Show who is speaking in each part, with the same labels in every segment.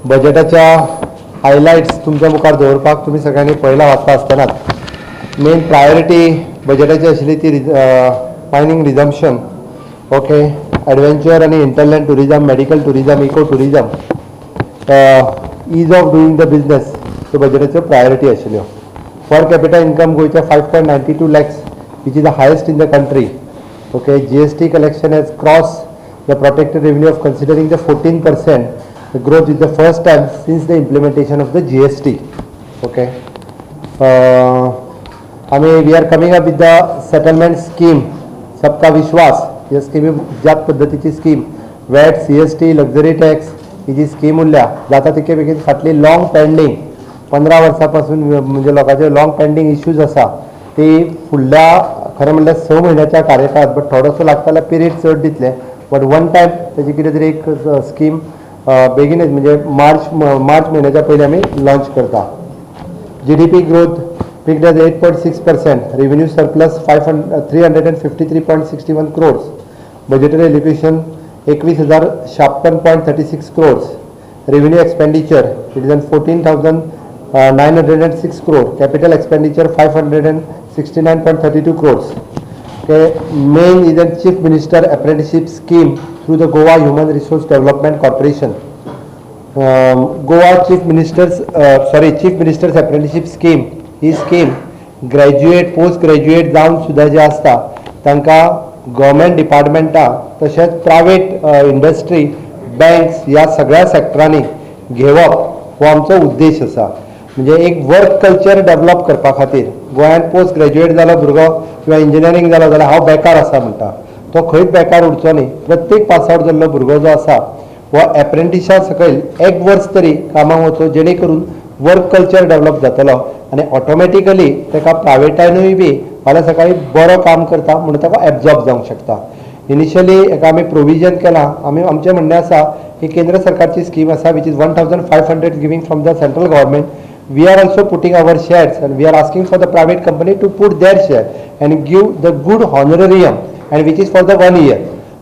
Speaker 1: बजेटाच्या highlights तुमच्या मुखार दवरपाक. तुमी सगळ्यांनी पळयला वाचता आसतनाच मेन प्रायोरिटी बजेटाची आशिल्ली ती मायनींग रिजम्पशन, ओके, एडवेंचर आनी hinterland tourism, medical tourism, eco tourism, ease of doing the business ह्यो बजेटाच्यो प्रायोरिटी आशिल्ल्यो. पर कॅपिटा इन्कम गोंयच्या 5.92 lakhs, which is the highest in the country. Okay, GST collection has crossed the projected revenue of considering the 14%. The growth is the first time since the implementation of the GST. Okay. I mean, we are coming up with the settlement scheme, सबका विश्वास. या स्किमी ज्या पद्दतीची scheme, VAT, CST, luxury tax ही जी scheme उरल्या, जाता तितके बेगीन फाटली लॉंग पेंडींग 15 वर्सां पासून म्हणजे लोकांचे लॉंग पेंडींग इश्यूज आसा, ती फुडल्या खरें म्हणल्यार 6 म्हयन्याच्या कार्यकाळात, बट थोडोसो लागता जाल्यार पिरियड चड दितले, बट वन टायम तेजी कितें तरी एक स्कीम बेगीनच म्हणजे मार्च मार्च म्हयन्याच्या पयलीं आमी लॉंच करता. GDP growth peaked at 8.6%, revenue surplus 500, 353.61 crores, budgetary allocation 21,056.36 crores, revenue expenditure, it is 14,906 crore, capital expenditure 569.32 crores. Okay, main is a Chief Minister Apprenticeship Scheme through the Goa Human Resource Development Corporation. Goa Chief Minister's, sorry, Chief Minister's Apprenticeship Scheme. He scheme graduate, post graduate जावन सुद्दां जे आसता तांकां government डिपार्टमेंटां तशेंच private industry, banks ह्या सगळ्या सेक्टरांनी घेवप हो आमचो उद्देश आसा. म्हणजे एक वर्क कल्चर डेवलप करपा खातीर. गोंयांत पोस्ट ग्रॅज्युएट जालो भुरगो किंवा इंजिनियरींग जालो जाल्यार हांव बेकार आसा म्हणटा. तो खंयच बेकार उरचो न्ही. प्रत्येक पास आवट जाल्लो भुरगो जो आसा हो एप्रेंटिसा सकयल एक वर्स तरी कामाक वचो, जेणे करून वर्क कल्चर डेवलप जातलो आनी ऑटोमॅटिकली ताका प्रायवेटानूय बी फाल्यां सकाळीं बरो काम करता म्हणून ताका एब्जॉर्ब जावंक शकता. इनिशियली हेका आमी प्रोविजन केलां. आमी आमचें म्हणणें आसा की केंद्र सरकारची स्कीम आसा, which is 1500 giving from the central government. We are also putting our shares and we are asking for the private company to put their share and give the good honorarium and which is for the one year.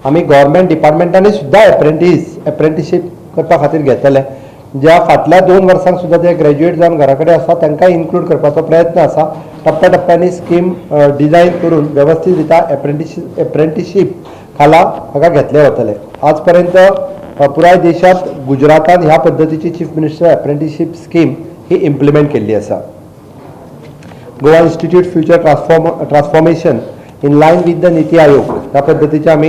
Speaker 1: आमी government डिपार्टमेंटांनी सुद्दां एप्रेंटिशीप करपा खातीर घेतले. ज्या फाटल्या 2 वर्सांक सुद्दां ते ग्रॅज्युएट जावन घरा कडेन आसा, तांकां इन्क्लूड करपाचो प्रयत्न आसा. टप्प्या टप्प्यांनी स्कीम डिझायन करून वेवस्थीत रित्या एप्रेंटिशीप खाला हाका घेतले वतले. आज पर्यंत पुराय देशांत गुजरातान ह्या पद्दतीची चीफ मिनिस्टर एप्रेंटिशीप स्कीम ही इम्प्लिमेंट केल्ली आसा. Goa Institute future transformation in line with the NITI Aayog ह्या पद्दतीचें आमी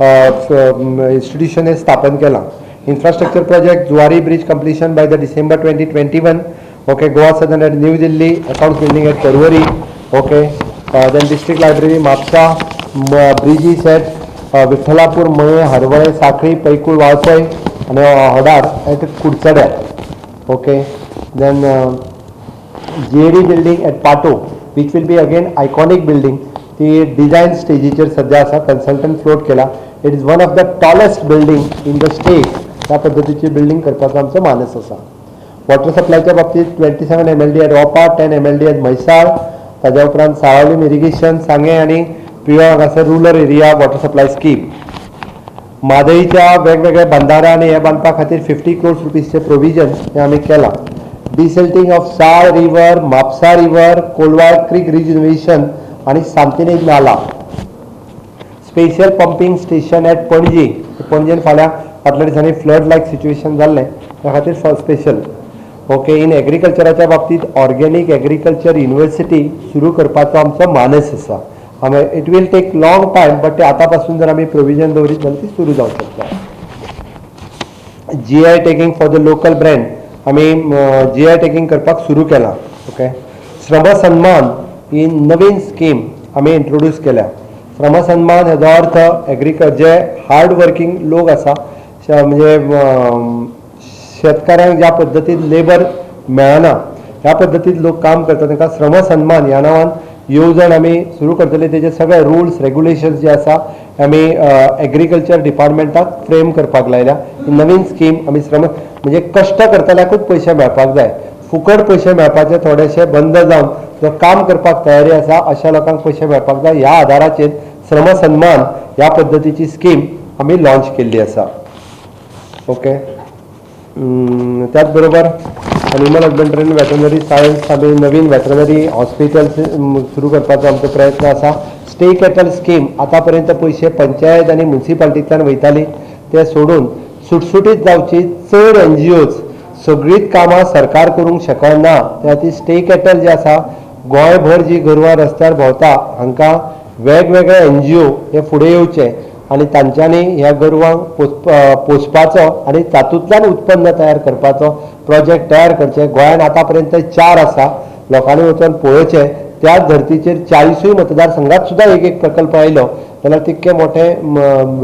Speaker 1: इन्स्टिट्यूशन हे स्थापन केलां. Infrastructure project, Zuari Bridge completion by the December 2021. Okay, Goa Sadan at New Delhi, Accounts building at Porvorim, okay, then district library Mapusa, bridges at Vithalapur, Mayem, Harvalem, Sanquelim, Paikul, Valpoi आनी होडार at Curchorem. Okay, then GAD building at Patto, which will be again iconic building. ती design स्टेजीचेर सध्या आसा. Consultant float केला. It is one of the tallest building in the state. त्या पद्दतीची building करपाचो आमचो मानस आसा. वॉटर सप्लायच्या बाबतीत 27 MLD at Opa, 10 MLD at Mhaisal. ताज्या उपरांत साळावलीम इरिगेशन, सांगें आनी प्रियोळ हांगासर rural area water supply scheme. म्हादईच्या वेगवेगळ्या बंदारा आनी हे बांदपा खातीर 50 क्रोर्स रुपीजचें प्रोविजन हें आमी केलां. Desilting of Sal River, Mapusa River, Colvale Creek rejuvenation आनी सांतिनेज नाला. Special pumping station at Panaji. पणजेन फाल्यां फाटल्या दिसांनी फ्लड लायक सिच्युएशन जाल्लें, त्या खातीर स्पेशल. ओके, इन एग्रीकल्चराच्या बाबतींत ऑर्गेनीक एग्रीकल्चर युनिवर्सिटी सुरू करपाचो आमचो मानस आसा. आमी it will take long time, but ते आतां पासून जर आमी प्रोविजन दवरीत जाल्यार ती सुरू जावंक शकता. GI tagging for the local brand, आमी जीआय टॅगिंग करपाक सुरू केलां. ओके, श्रम सन्मान ही नवीन स्कीम आमी इंट्रोड्यूस केल्या. श्रम सन्मान हेजो अर्थ एग्रीकल्चर जे हार्ड वर्किंग लोक आसा, म्हणजे शेतकाऱ्यांक ज्या पद्दतीन लेबर मेळना, ह्या पद्दतीन लोक काम करता, तांकां श्रम सन्मान ह्या नांवान येवजण आमी सुरू करतले. तेजे सगळे रुल्स रेगुलेशन्स जे आसा, आमी एग्रीकल्चर डिपार्टमेंटाक फ्रेम करपाक लायल्या. ही नवीन स्कीम आमी श्रम म्हणजे कश्ट करतल्याकूच पयशे मेळपाक जाय. फुकट पयशे मेळपाचे थोडेशे बंद जावन जो काम करपाक तयारी आसा अशा लोकांक पयशे मेळपाक जाय. ह्या आदाराचेर श्रम सन्मान ह्या पद्दतीची स्कीम आमी लॉंच केल्ली आसा. ओके. त्याच बरोबर animal husbandry and veterinary science, आमी नवीन वेटरनरी हॉस्पिटल सुरू करपाचो आमचो प्रयत्न आसा. स्टे कॅटल स्कीम, आतां पर्यंत पयशे पंचायत आनी मुन्सिपालिटींतल्यान वयताली, ते सोडून सुटसुटीत जावची. चड एनजीओज, सगळींच कामां सरकार करूंक शकना. त्या खातीर स्टे कॅटल जे आसा, गोंयभर जी गोरवां रस्त्यार भोंवता, हांकां वेगवेगळे एनजीओ हे फुडें येवचे आनी तांच्यांनी ह्या गोरवांक पोसपाचो आनी तातूंतल्यान उत्पन्न तयार करपाचो प्रोजेक्ट तयार करचे. गोंयांत आतां पर्यंत चार आसा, लोकांनी वचून पळोवचें. त्याच धर्तीचेर 40ूय मतदारसंघात सुद्दां एक एक प्रकल्प आयलो जाल्यार तितके मोठे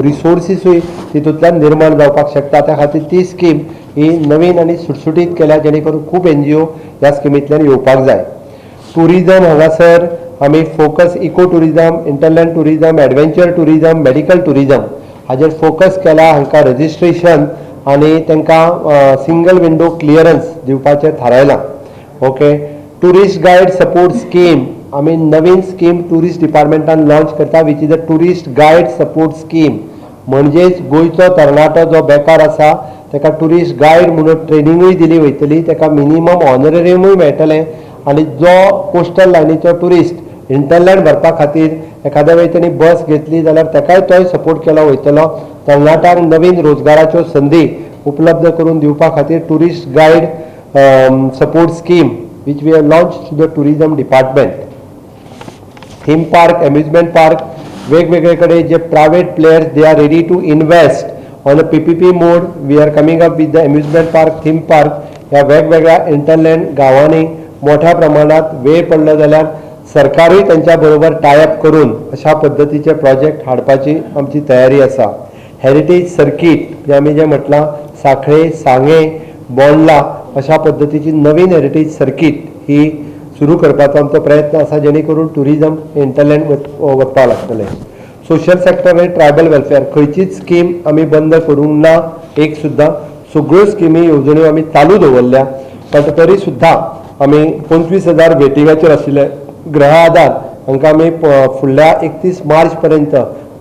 Speaker 1: रिसोर्सिसूय तितूंतल्यान निर्माण जावपाक शकता. त्या खातीर ती स्कीम ही नवीन आनी सुटसुटीत केल्या, जेणे करून खूब एनजीओ ह्या स्किमींतल्यान येवपाक जाय. टुरिजम, हांगासर आमी focus eco tourism, hinterland tourism, adventure tourism, medical tourism हाजेर फोकस केला. हांकां रजिस्ट्रेशन आनी तांकां सिंगल विंडो क्लियरन्स दिवपाचें थारायलां. Okay, tourist guide support scheme, आमी नवीन स्कीम ट्युरिस्ट डिपार्टमेंटान लॉन्च करता, which is a tourist guide support scheme. म्हणजेच गोंयचो तरणाटो जो बेकार आसा, ताका ट्युरिस्ट गायड म्हणून ट्रेनिंगूय दिली वयतली, ताका मिनिमम ऑनरेरियमूय मेळटलें आनी जो कोस्टल लायनीचो ट्युरिस्ट हिंटरलँड व्हरपा खातीर एखाद्या वेळी तेणी बस घेतली जाल्यार ताकाय तोय सपोर्ट केलो वयतलो. तरणाट्यांक नवीन रोजगाराच्यो संदी उपलब्ध करून दिवपा खातीर tourist guide support scheme, which we have launch to the tourism department. Theme park, amusement park, वेगवेगळे कडेन जे private players, they are ready to invest on a PPP mode, we are coming up with the amusement park, theme park. ह्या वेगवेगळ्या hinterland गांवांनी मोठ्या प्रमाणात, वेळ पडलो जाल्यार सरकारूय त्यांच्या बरोबर टायअप करून अशा पद्दतीचे प्रोजेक्ट हाडपाची आमची तयारी आसा. हेरिटेज सर्कीट जे आमी जें म्हटलां, सांखळे, सांगें, बोंडला अशा पद्दतीची नवीन हेरिटेज सर्कीट ही सुरू करपाचो आमचो प्रयत्न आसा, जेणे करून टुरिजम हिंटरलँड वचपाक लागतलें. सोशल सेक्टर आनी ट्रायबल वेलफेअर, खंयचीच स्कीम आमी बंद करूंक ना एक सुद्दां. सगळ्यो स्किमी, येवजण्यो आमी चालू दवरल्या. पण तरी सुद्दां आमी 25,000 वेटिंगाचेर आशिल्ले गृह आधार, हांकां आमी फुडल्या 31 मार्च पर्यंत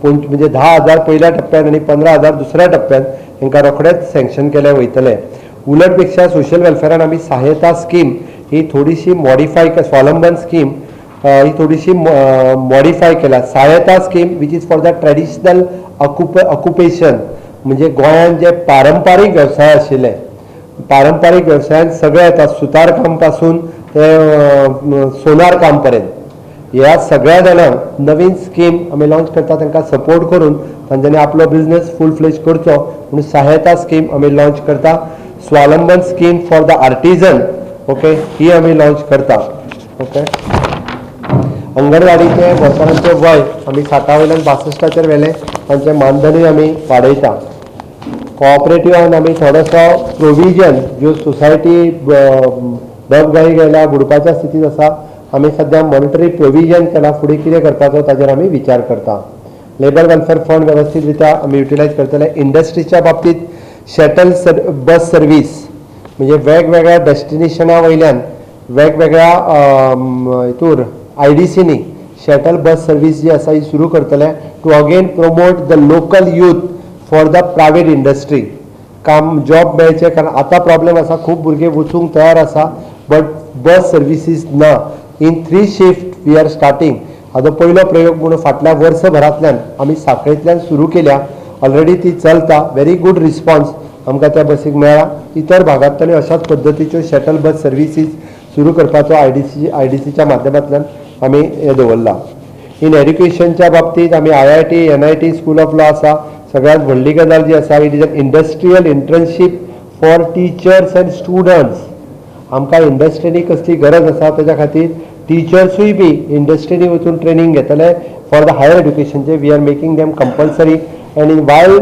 Speaker 1: म्हणजे 10,000 पयल्या टप्प्यान आनी 15,000 दुसऱ्या टप्प्यान हांकां रोखडेच सँक्शन केले वयतले. उलट पेक्षा सोशल वेलफेअरान आमी सहायता स्कीम ही थोडीशी मॉडिफाय, स्वावलंबन स्कीम ही थोडीशी मॉडिफाय केल्या. सहायता scheme, which is for the traditional occupation, म्हणजे गोंयांत जे पारंपारीक वेवसाय आशिल्ले, पारंपारीक वेवसायांत सगळे येता, सुतार काम पासून ते सोनार काम पर्यंत, ह्या सगळ्या जाणांक नवीन स्कीम आमी लॉन्च करता. तांकां सपोर्ट करून तांच्यांनी आपलो बिझनेस फूल फ्लेज करचो म्हणून सहायता स्कीम आमी लॉन्च करता. स्वावलंबन scheme for the artisan, okay, ही आमी लॉन्च करता. ओके, अंगणवाडीचे वर्करांचे वय आमी 60 वयल्यान 62चाचेर व्हेलें. तांचें मानधनूय आमी वाडयता. कॉपरेटिवान आमी थोडोसो प्रोविजन, ज्यो सोसायटी डबघाई गेल्या, बुडपाच्या स्थितीत आसा, आमी सद्या मॉनिटरी प्रोविजन केला. फुडें कितें करपाचो ताजेर आमी विचार करता. लेबर वेलफेअर फंड वेवस्थीत रित्या आमी युटिलायज करतले. इंडस्ट्रीच्या बाबतीत शटल सर बस सर्वीस, म्हणजे वेगवेगळ्या डेस्टिनेशना वयल्यान वेगवेगळ्या हितूर आयडीसीनी शटल बस सर्वीस जी आसा ही सुरू करतले, to again promote the local youth for the private industry. काम, जॉब मेळचे, कारण आतां प्रॉब्लेम आसा, खूब भुरगे वचूंक तयार आसा, बट बस सर्विसीस ना. In three shift we are starting. हाजो पयलो प्रयोग म्हणून फाटल्या वर्सभरांतल्यान आमी सांखळेंतल्यान सुरू केल्या. ऑलरेडी ती चलता. व्हेरी गूड रिस्पॉन्स आमकां त्या बसीक मेळ्ळा. इतर भागांतल्यान अशाच पद्दतीच्यो शटल बस सर्विसीस सुरू करपाचो आयडीसीच्या माध्यमांतल्यान आमी हें दवरलां. इन एड्युकेशनच्या बाबतीत आमी IIT, NIT, school of law आसा. सगळ्यात व्हडली गजाल जी आसा, it is an industrial internship for teachers and students. आमकां इंडस्ट्रीनी कसली गरज आसा, तेज्या खातीर टिचर्सूय बी इंडस्ट्रीनी वचून ट्रेनींग घेतले. For the higher एड्युकेशनचे we are making them compulsory, and in while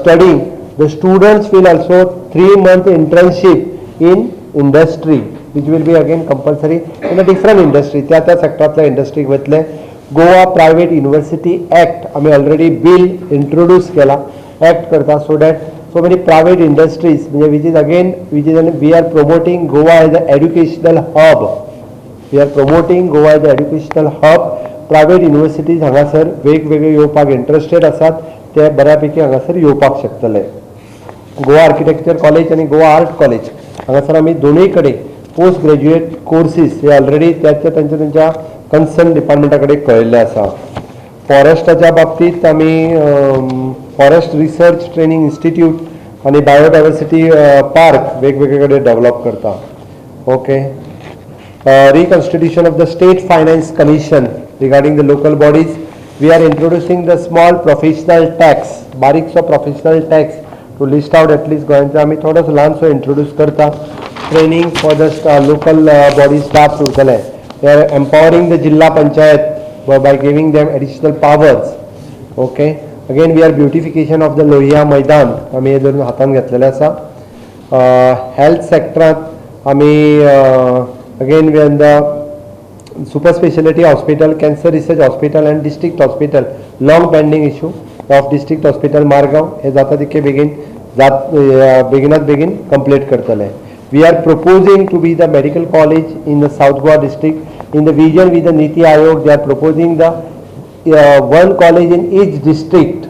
Speaker 1: studying, the students will also 3 month internship in industry, which will be again compulsory in a different industry. त्या त्या सेक्टरांतल्या इंडस्ट्रीक वतले. गोवा प्रायव्हेट युनिव्हर्सिटी ॲक्ट आमी already bill introduce केला, act करता, so that so many private industries, म्हणजे which is again which is we are promoting Goa as a educational hub. We are promoting Goa as a educational hub. Private universities हांगासर वेगवेगळे येवपाक interested आसात, ते बऱ्यापैकी हांगासर येवपाक शकतले. गोवा आर्किटेक्चर कॉलेज आनी गोवा आर्ट कॉलेज हांगासर आमी दोनूय कडेन पोस्ट ग्रॅज्युएट कोर्सीस हे ऑलरेडी त्या त्या तेंच्या तेंच्या कन्सर्न डिपार्टमेंटा कडेन कळयल्लें आसा. फॉरेस्टाच्या बाबतींत आमी फॉरेस्ट रिसर्च ट्रेनिंग इन्स्टिट्यूट आनी बायोडायवर्सिटी पार्क वेगवेगळे कडेन डेव्हलप करता. Okay, reconstitution of the State Finance Commission. Regarding the local bodies, we are introducing the small professional tax, बारीकसो professional tax to list out at least गोंयांचो आमी थोडोसो ल्हानसो introduce करता. Training for the local body staff उरतले. We are empowering the Jilla Panchayat by giving them additional powers. Okay, again, we are beautification of the Lohia Maidan, आमी हे धरून हातान घेतलेले आसा. हेल्थ सेक्टरांत आमी again we are the super speciality hospital, cancer research hospital and district hospital, long pending issue of district hospital Margao, हे जाता तितके बेगीन जात बेगिनात बेगीन कंप्लीट करतले. We are proposing to be the medical college in the South Goa district. In the vision with the NITI Aayog, they are proposing the one college in each district.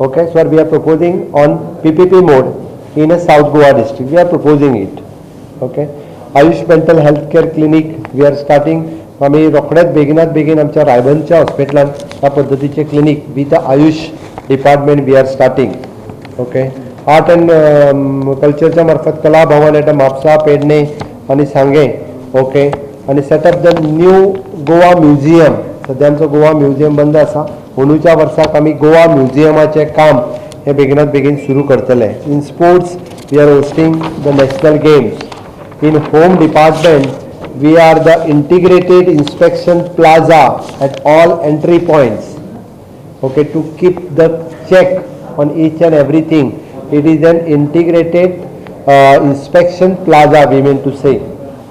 Speaker 1: Okay, so we are proposing on PPP mode in a South Goa district. We are proposing it. Okay. Ayush Mental Health Care Clinic we are starting. आमी रोखडेच बेगिनात बेगीन आमच्या रायबंदच्या हॉस्पिटलान ह्या पद्दतीचे clinic with the AYUSH department we are starting. Okay, art and कल्चरच्या मार्फत कला भवन एट म्हापसा, पेडणे आनी सांगें. ओके, आनी set up the new Goa Museum. सद्या आमचो गोवा म्युझियम बंद आसा. अंदूच्या वर्साक आमी गोवा म्युझियमाचें काम हें बेगिनात बेगीन सुरू करतले. In sports, we are hosting the national games. In home department, we are the integrated inspection plaza at all entry points, okay, to keep the check on each and everything. It is an integrated inspection plaza, we mean to say.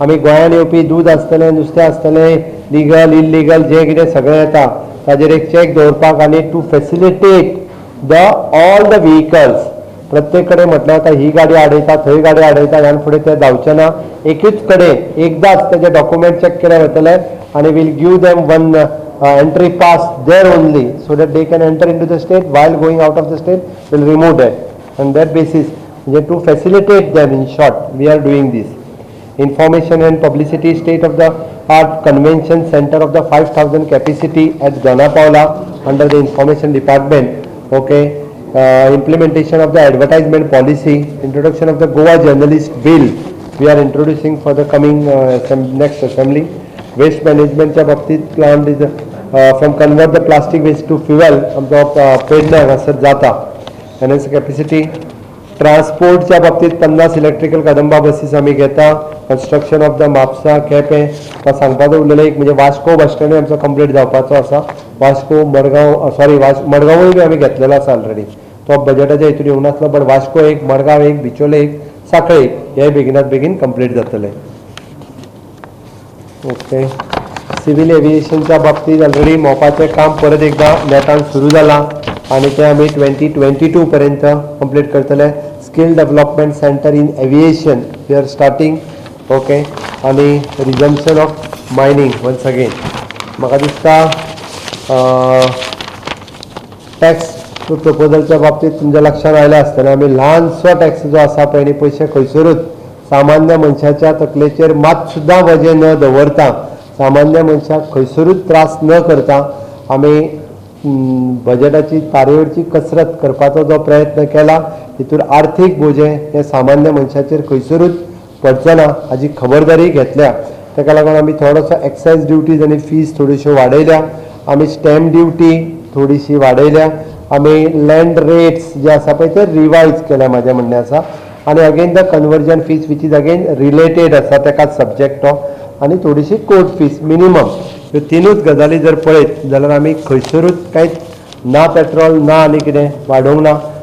Speaker 1: आमी गोंयान येवपी दूद आसतलें, नुस्तें आसतलें, legal, illegal जें कितें सगळें येता, ताजेर एक चॅक दवरपाक आनी to facilitate the all the vehicles. प्रत्येक कडेन म्हटल्यार आतां ही गाडी आडयता, थंय गाडी आडयता, ह्यान फुडें ते जावचें ना. एकूच कडेन एकदांच तेजे डॉक्युमेंट चॅक केले वतले आनी we'll give them one entry pass there only, so that they can enter into the state. While going out of the state, will remove that on that basis. म्हणजे to facilitate them, in short, we are doing this. Information and publicity, state of the art convention center of the 5000 capacity at Dona Paula under the information department. Okay, implementation of the advertisement policy, introduction of the Goa Journalist Bill we are introducing for the coming next assembly. Waste management च्या बाबतीत plant is from convert the plastic waste to fuel, आमचो पेडणे हांगासर जाता. NS capacity. ट्रान्सपोर्टच्या बाबतीत 50 electrical Kadamba बसीस आमी घेता. Construction of the Mapusa, Quepem. म्हाका सांगपाचो उरलेलें एक म्हणजे वास्को बस स्टँडूय आमचो कंप्लीट जावपाचो आसा. वास्को, मडगांव, सॉरी, वास मडगांवूय बी आमी घेतलेलो आसा ऑलरेडी. तो बजेटाच्या हितून येवं नासलो, बट वास्को एक, मडगांव एक, बिचोले एक, साखळे एक, हे बेगिनात बेगीन कंप्लीट जातले. ओके, सिव्हील एव्हिएशनच्या बाबतीत ऑलरेडी मोपाचें काम परत एकदां नेटान सुरू जालां आनी तें आमी 2022 पर्यंत कंप्लीट करतले. Skill development center in aviation we are starting. Okay, आनी resumption of mining once again. म्हाका दिसता टॅक्स प्रपोजलच्या बाबतीत तुमच्या लक्षात आयलें आसतलें, आमी ल्हानसो टॅक्स जो आसा पळय न्ही, पयशे खंयसरूच सामान्य मनशाच्या तकलेचेर मात सुद्दां वजें न दवरता, सामान्य मनशाक खंयसरूच त्रास न करता आमी बजेटाची तारेवरची कसरत करपाचो जो प्रयत्न केला, तितूर आर्थीक बोजें हें सामान्य मनशाचेर खंयसरूच पडचो ना हाजी खबरदारी घेतल्या. ताका लागून आमी थोडोसो एक्सायज ड्युटीज आनी फीज थोड्योश्यो वाडयल्या, आमी स्टॅम्प ड्युटी थोडीशी वाडयल्या, आमी लँड रेट्स जे आसा पळय ते रिवायज केल्या, म्हाजें म्हणणें आसा. आनी again the conversion fees, which is again related आसा तेकाच सब्जेक्ट तो, आनी थोडीशी कोर्ट फीज मिनिमम, ह्यो तिनूच गजाली जर पळयत जाल्यार आमी खंयसरूच कांयच ना पेट्रोल ना आनी कितें वाडोवंक ना.